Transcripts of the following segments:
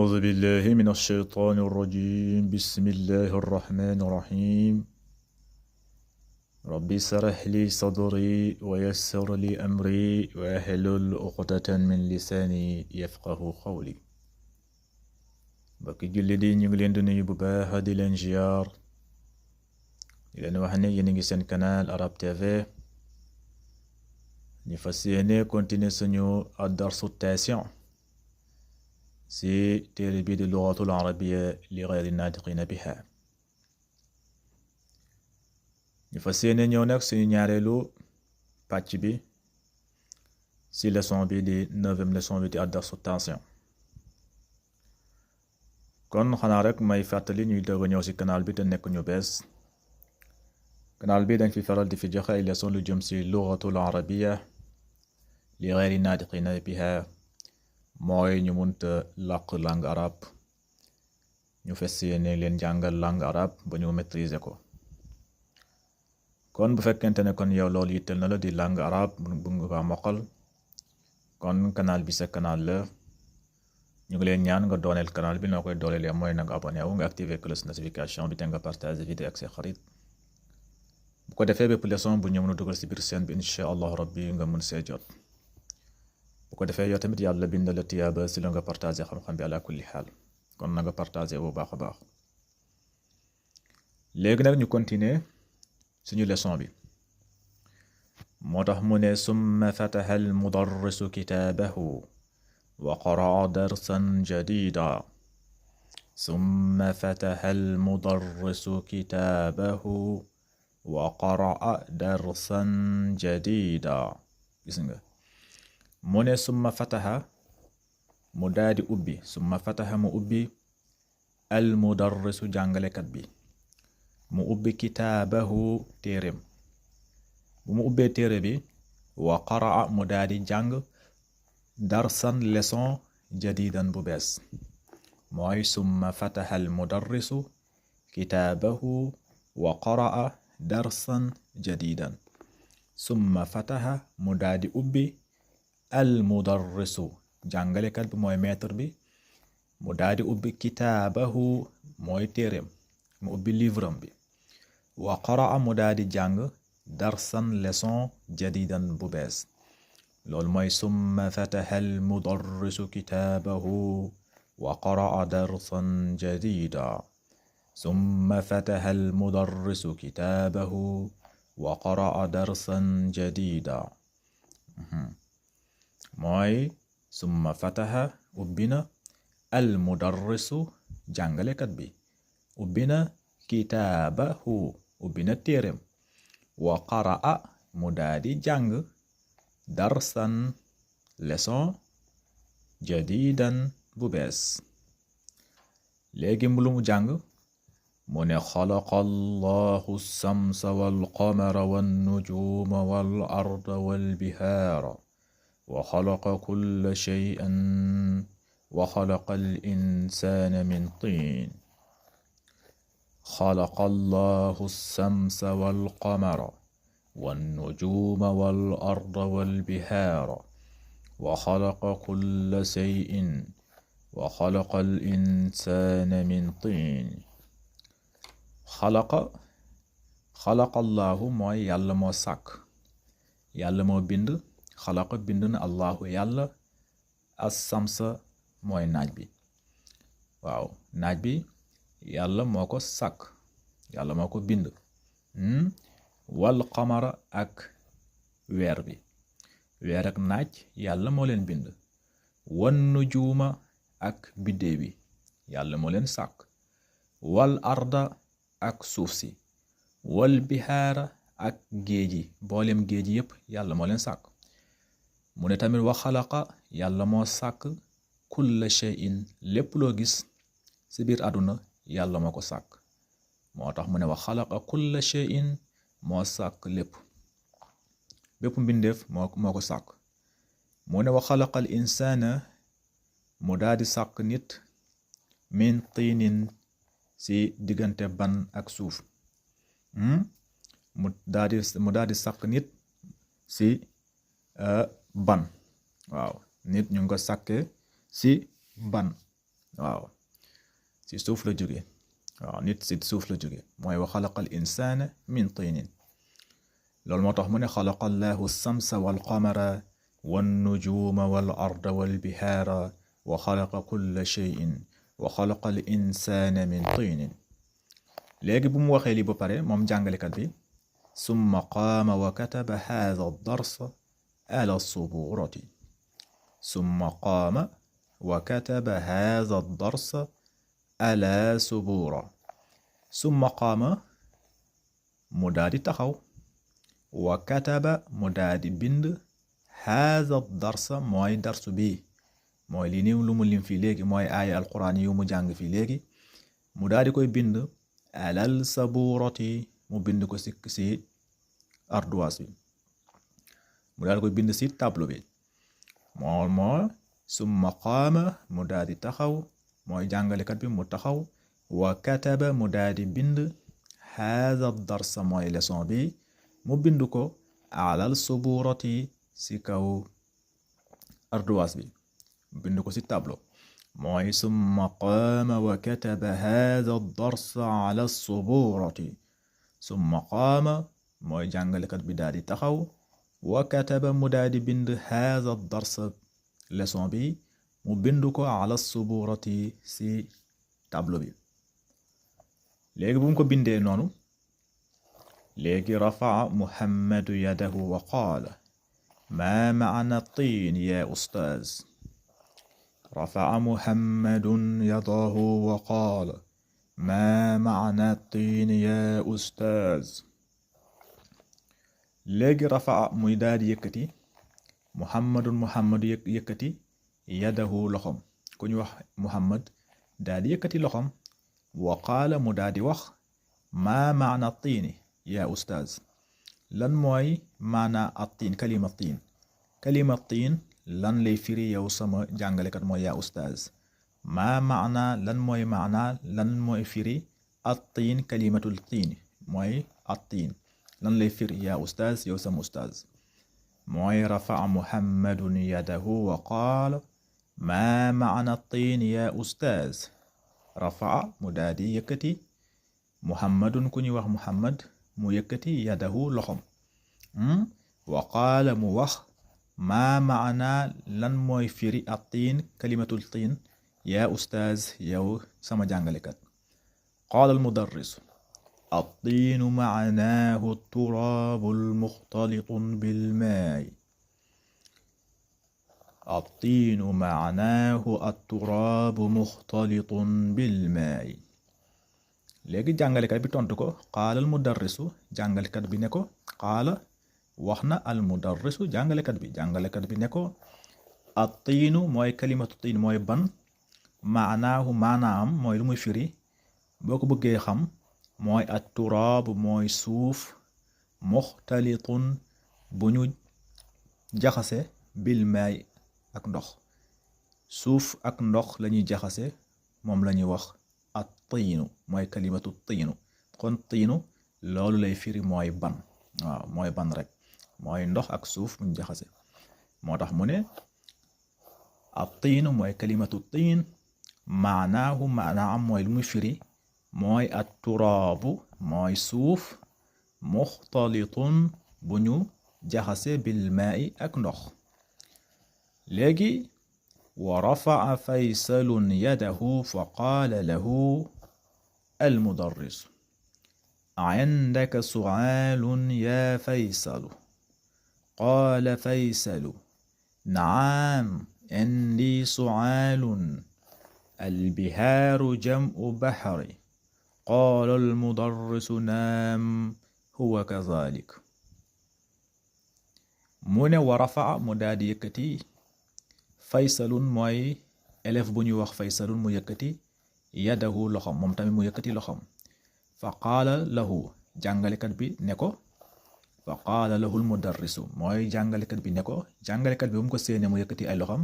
أعوذ بالله من الشيطان الرجيم بسم الله الرحمن الرحيم ربي اشرح لي صدري ويسر لي أمري واحلل عقدة من لساني يفقه قولي mbokki jullit yi ñu ngi leen di nuyu bu baax di leen ziar di leen wax ne yéen a ngi seen canal Arab TV ñu fas yéene continuer suñu ad-darsu taasi' si téere bii di lugatul arabiya li ghayri naatiqiina biha ñu fas yéene ñëw nag suñu ñaareelu pàcc bi si leçon bi di 9e leçon bi di ad-darsu taasi' kon xanaa rek may fàttali ñuy doog a ñëw si canal bi te nekk ñu bees canal bi dañ fi faral di fi joxe ay leçon lu jëm si lugatul arabiya li ghayri naatiqiina biha mooy ñu munta làkk langue arabe ñu fas yéene leen jàngal langue arabe ba ñu maîtriser ko kon bu fekkente ne kon yow loolu yittal na la di langue arabe bu nga ko mokkal kon canal bi sa canal la ñu ngi leen ñaan nga dooleel canal bi noo koy dooleelee mooy na nga abonné wu nga activer cloche notification bi te nga partager vidéo ak say xarit bu ko defee bépp leçon bu ñu mën a dugal si biir chaîne bi incha allah rabbi nga mën see jot bu ko defee yow tamit yàlla bind la tiyaaba si la nga partagé xam-xam bi ala kulli xaal kon na nga partagé bu baax a baax léegi nag ñu continuer suñu leçon bi moo tax mu ne summa fataha al mudarrisu kitaabahu wa qaraa darsan jadida summa fataha al mudarrisu kitaabahu wa qaraa darsan jadida gis nga mu ne summa fataha mu daadi ubbi summa fataha mu ubbi al mudarrisu jàngalekat bi mu ubbi kitaabahu téereem bu mu ubbee téere bi wa qaraa mu daadi jàng darsan leçon jadidan bu bees mooy summa fataha al mudarrisu kitaabahu wa qaraa darsan jadidan summa fataha mu daadi ubbi al mudarrisu jàngalekat bi mooy maître bi mu daadi ubbi kitaabahu mooy téereem mu ubbi livre am bi wa qaraa mu daadi jàng darsan leçon jadidan bu bees loolu mooy summa fataha al mudarrisu kitaabahu wa qaraa darsan jadida summa fataha al mudarrisu kitaabahu wa qaraa darsan jadida mooy summa fataha ubbina al mudarrisu jàngalekat bi ubbina kitaabahu ubbina téereem wa qaraa mu daadi jàng darsan leçon jadidan bu bees léegi lu mu jàng mu ne xalaqa allahu samsa wal qamara wan nujuma wal arda wal bihaara wa xalaqa kulla shay'in wa xalaqa al insaana min tiin xalaqa allahu samsa wal qamara wan nujuma wal arda wal bihaara wa xalaqa kulla shay'in wa xalaqa al insaana min tiin xalaqa allahu mooy yàlla moo sàkk yàlla moo bind xalaqa bind na allahu yàlla as-samsa mooy naaj bi waaw naaj bi yàlla moo ko sàkk yàlla moo ko bind wal qamara ak weer bi weer ak naaj yàlla moo leen bind wan nujuuma ak biddéew bi yàlla moo leen sàkk wal arda ak suuf si wal bihaara ak géeji mboolem géeji yépp yàlla moo leen sàkk mu ne tamit wa xalaqa yàlla moo sàkk kulla shay'in lépp loo gis ci biir àdduna yàlla moo ko sàkk moo tax mu ne wa xalaqa kulla shay'in moo sàkk lépp bépp mbindeef moo ko sàkk mu ne wa xalaqa al insaana mu daadi sàkk nit min tiinin ci diggante ban ak suuf mu daadi sàkk nit ci ban waaw nit ñu ngi ko sàkke ci ban waaw si suuf la jóge waaw nit si suuf la jóge mooy wa xalaqal insaana min tinin loolu moo tax mu ne xalaqa allahu samsa wal qamara wan nujuma wal arda wal bihaara wa xalaqa kulla shay'in wa xalaqa al insaana min tinin léegi bu mu waxee li ba pare moom jàngalekat bi summa qaama wa kataba haadha ad-darsa ala suburati summa qaama wa kataba haadha ad-darsa ala subura summa qaama mu daadi taxaw wa kataba mu daadi bind haadha ad-darsa mooy darsu bi mooy li niw lu mu lim fii léegi mooy aaya alquran yu mu jàng fii léegi mu daadi koy bind alal saburati mu bind ko si ardoise bi mu daal koy bind si tableau bi moo summa qaama mu daal di taxaw mooy jàngalekat bi mu taxaw wa kataba mu daal di bind haadha darsa mooy leçon bi mu bind ko alal suburati si kaw ardoise bi mu bind ko si tableau mooy summa qaama wa kataba haadha darsa ala suburati summa qaama mooy jàngalekat bi daal di taxaw wa kataba mu daal di bind haadha darsa leçon bi mu bind ko ala suburati si tableau bi léegi bu mu ko bindee noonu léegi rafaa muhammadu yadahu wa qaala maa maana tiin ya ustaaz rafaa muhammadun yadahu wa qaala maa maana tiin ya ustaaz léegi rafaa muy daal di yëkkati muhammadu yëkkati yadahu loxom ku ñu wax muhammad daal di yëkkati loxom wa qaala mu daal di wax maa maana tiini yaa ustaaz lan mooy maana attiin kalima tiin lan lay firi yow sama jàngalekat mooy yaa ustaaz maa maana lan mooy firi attiin kalimatul tiin mooy attiin lan lay firi yaa ustaaz yow sama ustaaz mooy rafaa muhammadun yadahu wa qaala maa maana tiin yaa ustaaz rafaa mu daal di yëkkati muhammadun ku ñuy wax muhammad mu yëkkati yadahu loxom wa qaala mu wax maa maana lan mooy firi attiin kalimatul tiin yaa ustaaz yow sama jàngalekat qaala al mudarrisu الطين معناه التراب المختلط بالماء الطين معناه التراب مختلط بالماء léegi jàngalekat bi tontu ko qaala al mudarrisu jàngalekat bi ne ko qaala wax na al mudarrisu jàngalekat bi ne ko attiinu mooy kalimatu tiin mooy ban maanaahu maanaam mooy lu muy firi boo ko bëggee xam mooy at turaab mooy suuf muxtalitun bu ñu jaxase bil maay ak ndox suuf ak ndox lañuy jaxase moom lañuy wax at tiinu mooy kalimatu tiinu kon tiinu loolu lay firi mooy ban waaw mooy ban rek mooy ndox ak suuf bu ñu jaxase moo tax mu ne at tiinu mooy kalimatu tiin maanaahu maanaam mooy lu muy firi mooy at turaabu mooy suuf muxtalitun bu ñu jaxase bil maa'i ak ndox léegi wa rafaa faysalun yadahu fa qaala lahu al mudarris عندك سؤال يا فيصل قال فيصل نعم عندي سؤال البهار جمع بحر قال المدرس نعم هو كذلك mu ne wa rafaa mu daal di yëkkati faysalun mooy élève bu ñuy wax faysalun mu yëkkati yadahu loxom moom tamit mu yëkkati loxom fa qaala lahu jàngalekat bi ne ko fa qaala lahu almudarrisu mooy jàngalekat bi ne ko jàngalekat bi bu mu ko séene mu yëkkati ay loxom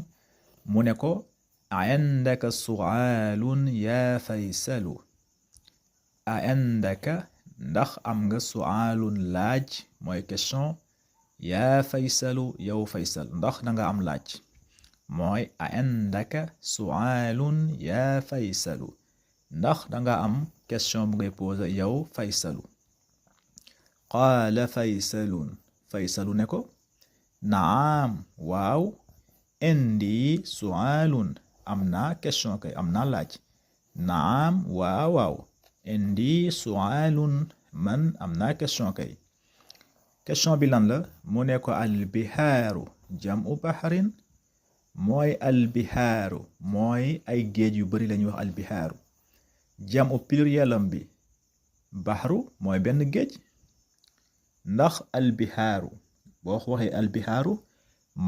mu ne ko indaka su'aalun yaa faysalu indaka ndax am nga su'aalun laaj mooy question yaa faysalu yow faysal ndax danga am laaj mooy a indaka su'aalun yaa Faysalu ndax danga am question bu ngay posé yow Faysalu qaala Faysalu ne ko naam waaw indi su'aalun am naa question kay am naa laaj naam waaw indi su'aalun man am naa question kay question bi lan la mu ne ko albihaaru jam'u bahrin mooy albihaaru mooy ay géej yu bari lañuy wax albihaaru jam'u plurielam bi bahru mooy benn géej ndax albihaaru boo waxee albihaaru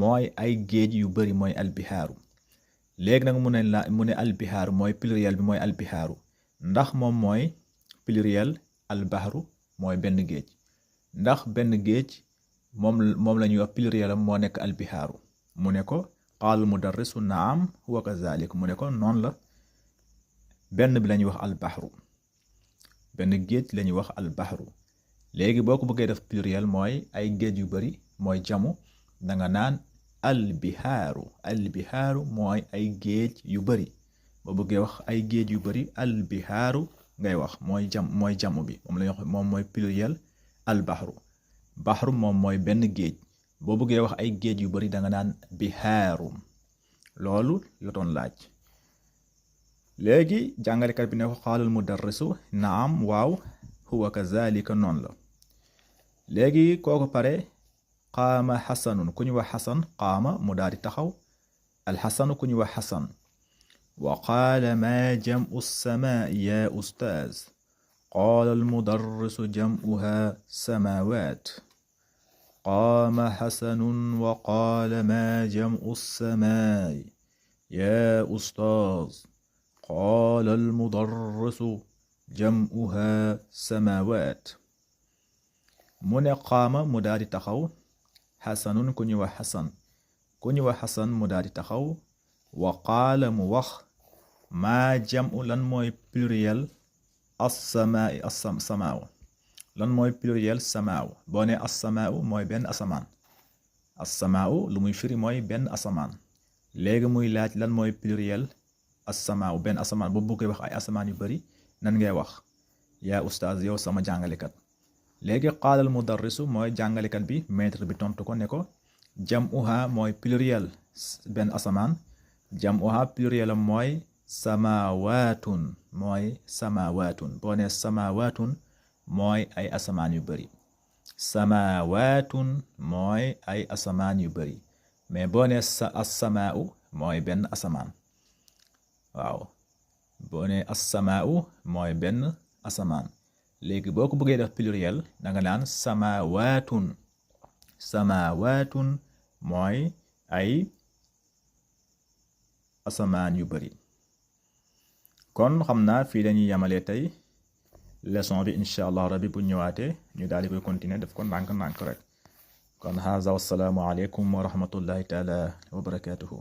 mooy ay géej yu bari mooy albihaaru léegi nag mu ne albihaaru mooy pluriel bi mooy albihaaru ndax moom mooy pluriel albahru mooy benn géej ndax benn géej moom la ñuy wax pluriel am moo nekk albihaaru mu ne ko qaala mudarrisu naam huwa kazalik mu ne ko noonu la benn bi la ñuy wax albahru benn géej la ñuy wax albahru léegi boo ko bëggee def pluriel mooy ay géej yu bari mooy jamu danga naan albihaaru mooy ay géej yu bari boo bëggee wax ay géej yu bari albihaaru ngay wax mooy jamu bi moom la ñuy wax moom mooy pluriel albahru moom mooy benn géej boo bëggee wax ay géej yu bari danga naan bihaarum loolu la doon laaj léegi jàngalekat bi ne ko qaalal mudarrisu naam waaw huwa kazalika noonu la léegi kooku pare qaama xasanun ku ñu wax xasan qaama mu daal di taxaw alxasanu ku ñu wax xasan wa qaala maa jam'u samaai ya ustaaz qaala almudarrisu jam'uha samaawaat qaama xasanun wa qaala maa jam'u samaai ya ustaaz qaala almudarrisu jam'uha samaawaat mu ne qaama mu daal di taxaw xasanun ku ñu wax xasan mu daal di taxaw wa qaala mu wax maa jam'u lan mooy pluriel as-samaa'i samaaw lan mooy pluriel samaaw boo ne as-samaaw mooy benn asamaan as-samaaw lu muy firi mooy benn asamaan léegi muy laaj lan mooy pluriel as-samaaw benn asamaan boo bëggee wax ay asamaan yu bari nan ngay wax yaa ustaaz yow sama jàngalekat léegi qaalal mudarrisu mooy jàngalekat bi maître bi tontu ko ne ko jam'uha mooy pluriel benn asamaan jam'uha pluriel am mooy samaawaatun boo ne samaawaatun mooy ay asamaan yu bari samaawaatun mooy ay asamaan yu bari mais boo ne as-samaa'u mooy benn asamaan waaw boo ne as-samaa'u mooy benn asamaan léegi boo ko bëggee def pluriel danga naan samaawaatun mooy ay asamaan yu bari kon xam naa fii lañuy yamalee tey leçon bi incha allah rabbi bu ñëwaatee ñu daal di koy continuer def ko ndànk rek kon haza wassalaamu aleykum wa rahmatullahi taala wa barakatuhu